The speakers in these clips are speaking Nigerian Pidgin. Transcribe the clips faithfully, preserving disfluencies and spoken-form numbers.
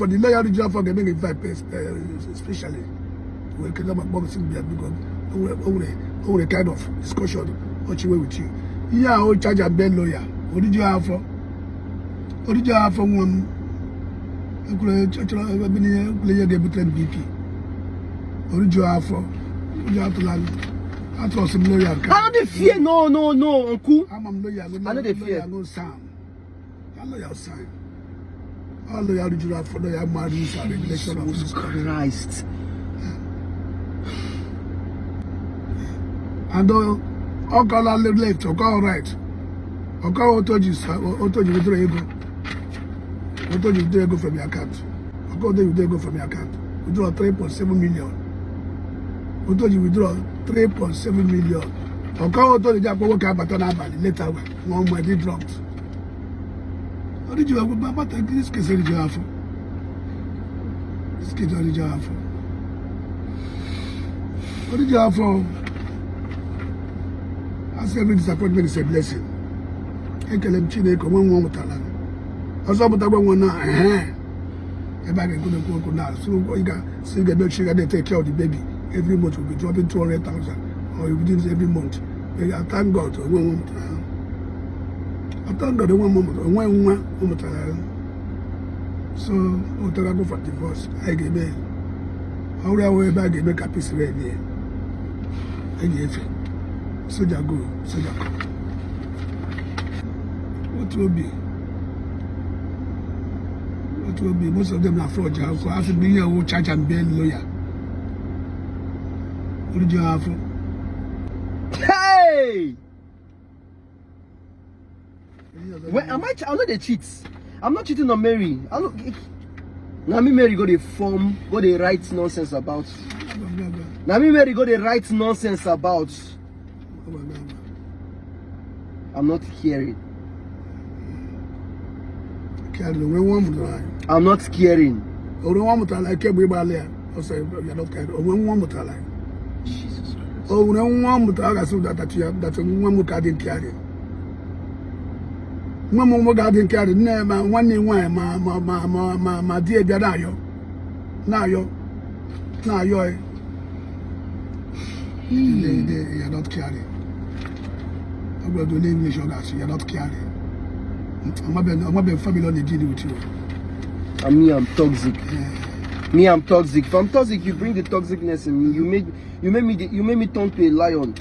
For the lawyer Rijuru Afọ ga-eme gị five pence, eh, especially. We can come and box him there because we, we, we kind of discussion or chiwe with you. Yeah, I will charge and bail lawyer. What did you have for? What did you have for one? Ekwule chọchọrọ ebe niile ekwule ihe ga-ebutere m B P. Oriju afọ. Oriju atụla m. Atrọs m lawyer nke. I no dey fear. No, no, no, uncle. Ama m lawyer. I no dey fear. Lawyer no Sam. That lawyer Sam. All lawyer Oriju afọ lawyer marries and regulation of Jesus Christ. And uh, all color left, all right. All color auto just auto you withdraw ego. Auto you withdraw ego from your account. Auto you withdraw ego from your account. Withdraw three point seven million. Auto you withdraw three point seven million. All color auto you just work out but on later when one money dropped. What did you have about this case? Did you have? This kid only job for. What did you have for? I say every disappointment is a blessing. Ekele m Chineke nwe nwa mụtara. Ọzọ mụtakwa nwa na ehe. Ebe a ga-ekwu na-ekwu okwu na so you ga so you ga make sure you take care of the baby. Every month will be dropping two hundred thousand or you do this every month. I thank God nwe nwa mụtara. I thank God nwe nwa mụtara. Nwe nwa mụtara. So ụtara go for divorce anyị ga-eme ọrụ ahụ ebe a ga-eme ka peace reign ya. Anyị ga-efe soja go soja go. Otu obi otu obi most of them na forge akwụkwọ asị bụ ihe wụ charge and bail lawyer. Oriju afọ. Hey! When am I? I know they cheat. I'm not cheating on Mary. I know. Now me Mary go the form, go the right nonsense about. Now me Mary go the right nonsense about. I'm not hearing. Carry the way one mụtara. I'm not caring. Onwe nwa mụtara ike bụ ịgbalị ya. Ọ sị ya not carry. Onwe nwa mụtara. Jesus Christ. Onwe nwa mụtara ga-asị that that ya that nwa m ka dị carry. Nwa m nwa ga-adị carry nne ma nwanne nwaanyị ma ma ma ma ma ma di ya bịa na-ayọ na-ayọ na-ayọ ya. They, they, you are not caring. Agbado na English ọ ga-asị you are not caring. Amabe amabe family ọ na-edili with you. And me, I'm toxic. Me, I'm toxic. If I'm toxic, you bring the toxicness in me. You make you make me the, you make me turn to a lion.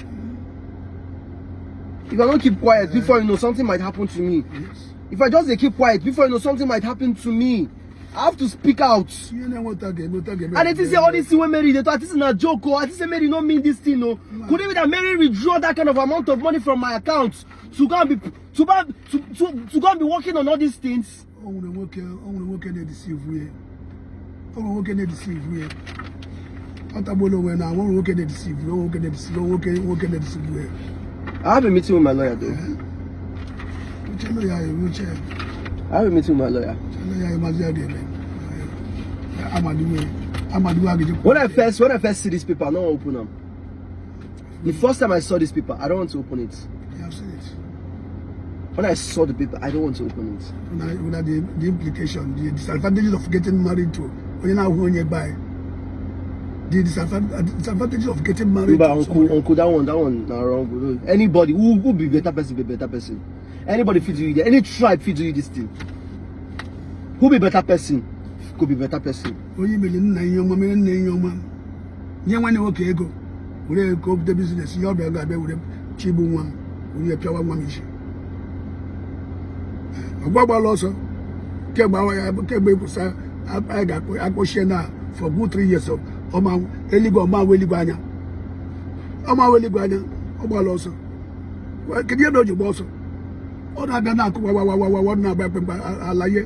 If I don't keep quiet, before you know, something might happen to me. Yes. If I just dey keep quiet, before you know, something might happen to me. I have to speak out. You know what I get, what I get. And I think say all this thing wey Mary dey talk, I think say na joke o. I think say Mary no mean this thing o. Could it be that Mary withdraw that kind of amount of money from my account to go and be to go and, to, to, to go and be working on all these things? Ọ nwere nwoke ọ nwere nwoke na-edeceive ya. Ọ nwere nwoke na-edeceive ya. Ọ tagbuola onwe na ọ nwere nwoke na-edeceive ya. Ọ nwere nwoke na-edeceive ya. Ọ nwoke nwoke na-edeceive ya. I have a meeting with my lawyer though. Uche lawyer ya uche. I have a meeting with my lawyer. Uche lawyer ya mazi ya ga-eme. Amadiwe amadiwe a ga-eji. When I first when I first see this paper, I no wan open am. The first time I saw this paper, I don't want to open it. You have seen it. When I saw the paper, I don't want to open it. Una una the the implication the disadvantages of getting married to onye na-ahụ onye by the disadvan- disadvantages of getting married But to uncle, someone. Uncle, that one, that one, na wrong. Bro. Anybody who who be better person, be better person. Anybody fit do you. Any tribe fit do you this thing. Who be better person? Could be better person. Onye mere nna ihe ọma mere nna ihe ọma nye nwanne nwoke ego were ego bido business ihe ọ bịa ga-abịa were chigbu nwa m were pịawa nwa m isi. Ọgwa gbala ọsọ kemgbe awa ya kemgbe ekwusa anyị ga-akpọchie na for good three years ọma eluigwe ọma awa eluigwe anya ọma awa eluigwe anya ọ gbala ọsọ. Kedu ihe na o ji gba ọsọ? Ọ na-abịa na-akụ wawawawawa na-agba ekpemkpe alaye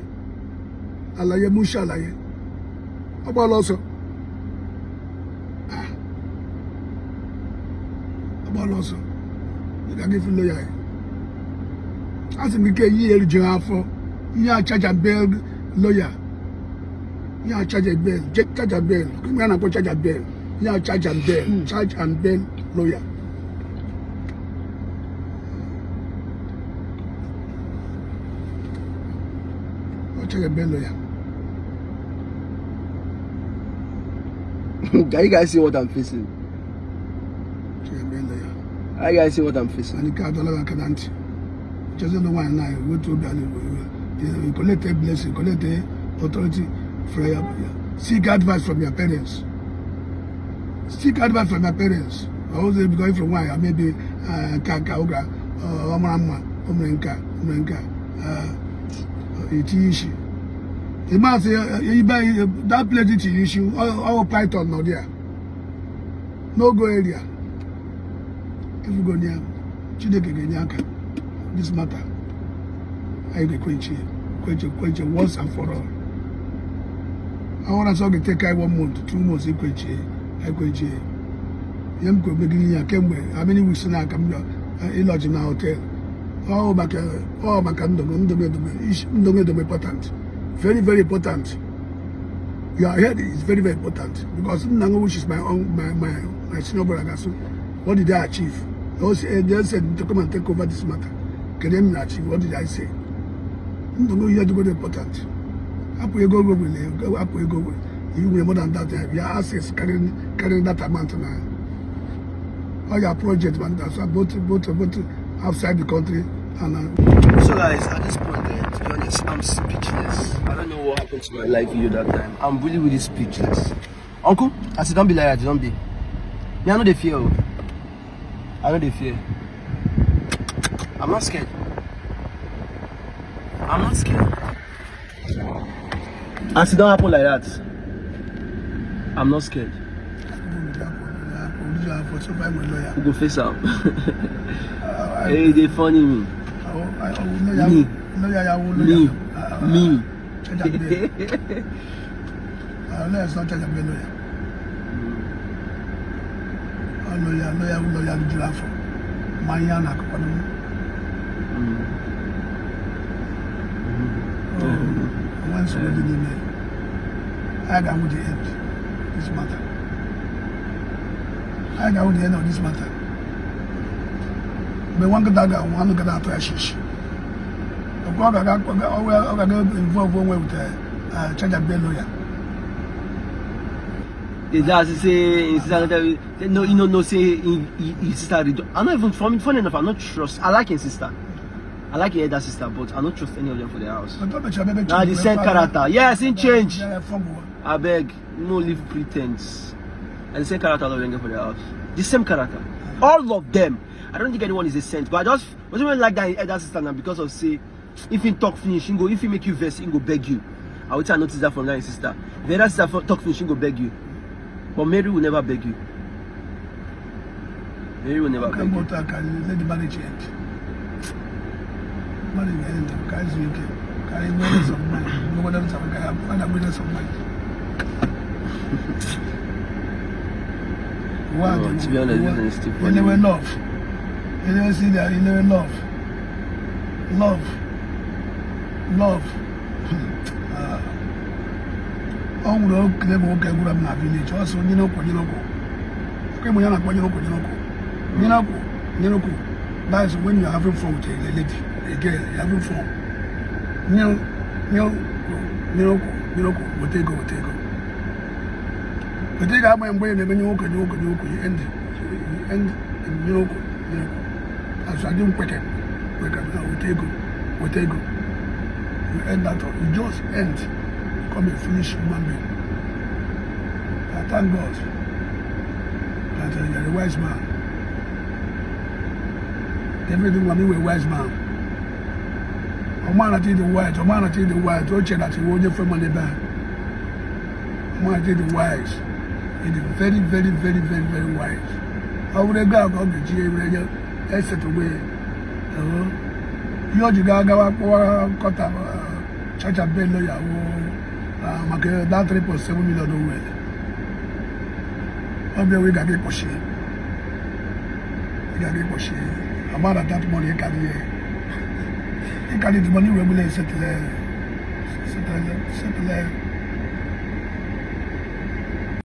alaye mushi alaye ọ gbala ọsọ. Ọ gbala ọsọ ị ga-aga ifu lawyer ya. A sị m ike yi erujughị afọ ihe a charge and bail lawyer ihe a charge and bail charge and bail mgbe a na-akpọ charge and bail ihe a charge and bail charge and bail lawyer. Ọ charge and bail lawyer. Can you guys see what I'm facing? Chairman lawyer. Are you guys see what I'm facing? And the car dollar can anti. Just don't know why now. We too bad. You collect a blessing, collect a authority from your, seek advice from your parents. Seek advice from your parents. I was going from why I maybe uh, Kaka Ogra, uh, Omrama, Omrenka, Omrenka, uh, Itiishi. The man say uh, you buy uh, that plate Itiishi, all, all python now there. No go area. If you go near, Chineke ga-enye aka. This matter, I will quench it, quench it, quench it once and for all. I want us all to take I one month, two months, I quench it, I quench it. Yam go begin here, came where? How many weeks now? Come here, uh, in lodge in a hotel. Oh, back, uh, oh, back, I'm doing, I'm doing, I'm doing important. Very, very important. Your head is very, very important because Nango, which is my own, my, my, my senior brother, so what did I achieve? They all say, they said to come and take over this matter. Can they achieve? What did I say? Don't know yet go important. Happy go go will happy go will. You will more than that. Your assets carrying carrying that amount now. All your projects, man, that's why both both both outside the country and uh, So guys, at this point, eh, to be honest, I'm speechless. I don't know what happened to my life video that time. I'm really, really speechless. Uncle, as you don't be like that, you don't be. Me, I know they fear. Oh. I know they fear. I'm not scared. I'm not scared. As it don't happen like that, I'm not scared. For so far, my lawyer. We go face out. Uh, I, Hey, they funny me. I, I, I, lawyer, Me. Lawyer, I will Me. lawyer. Uh, Me. Charge a bail. Uh, lawyer is not charge a bail lawyer. Uh, lawyer, lawyer, lawyer, do you have for? Mariana, Kokono. Mm. Oh, once we did in there, I got with the end this matter. I got with the end of this matter. But one guy, one guy, that trash. Oga ga involve one way with uh, uh, charge a bail lawyer. Is that to say his sister tell me, no, you know, no, say he, he, his sister. Read. I'm not even funny, funny enough. I not trust. I like his sister. I like his elder sister, but I don't trust any of them for their house. But don't be sure, maybe Now the same character. Yes, in change. Yeah, from what? I beg, no live pretense. And the same character all of them get for their house. The same character. All of them. I don't think anyone is a saint, but I just wasn't really like that in elder sister now because of say, if he talk finish, he go. If he make you vex, he go beg you. I would say I noticed that from that in sister. If elder sister fo- talk finish, he go beg you. But Mary will never beg you. Mary will never Can beg go you. to can let the marriage end. Marriage end. Can you can you win some money? No one else can find a win some money. Why No, they to go- be honest, why- this is still They funny. never love. They never see that. They never love. Love. Love. Ah. Ọ nwere okenye bụ nwoke gwara m na village, ọ sị, "Nyere okwu, nyere okwu." Oke mgbe ya na-akpọ, "Nyere okwu, nyere okwu." Nyere okwu, nyere okwu. That is when you're having fun with a lady, a girl, you're having fun. Nyere, nyere okwu, nyere okwu, nyere okwu, weta ego, weta ego. Weta ego agbanyeghị mgbe ị na-eme nyere okwu, nyere okwu, nyere okwu, you end, you end in nyere okwu, nyere okwu. As I didn't quick it, quick it, now weta ego, weta ego. You end that up, you just end, become a foolish human being. I thank God that uh, you're a wise man. Everything when you were a wise man. A man that is the wise, a man that is the wise, don't check that you won't get money back. A man that is the wise. He is very, very, very, very, very wise. I would have got to the G A radio, et cetera. Uh-huh. You have to go, go, go, cut up, uh, charge a bail lawyer, uh, make that three point seven million no well. Ọ bịa wee gaga ịkpọchi ya. Ị gaga ịkpọchi ya. Amara that money ị karị ya. Ị karị the money wee bụla settle, settle, settle.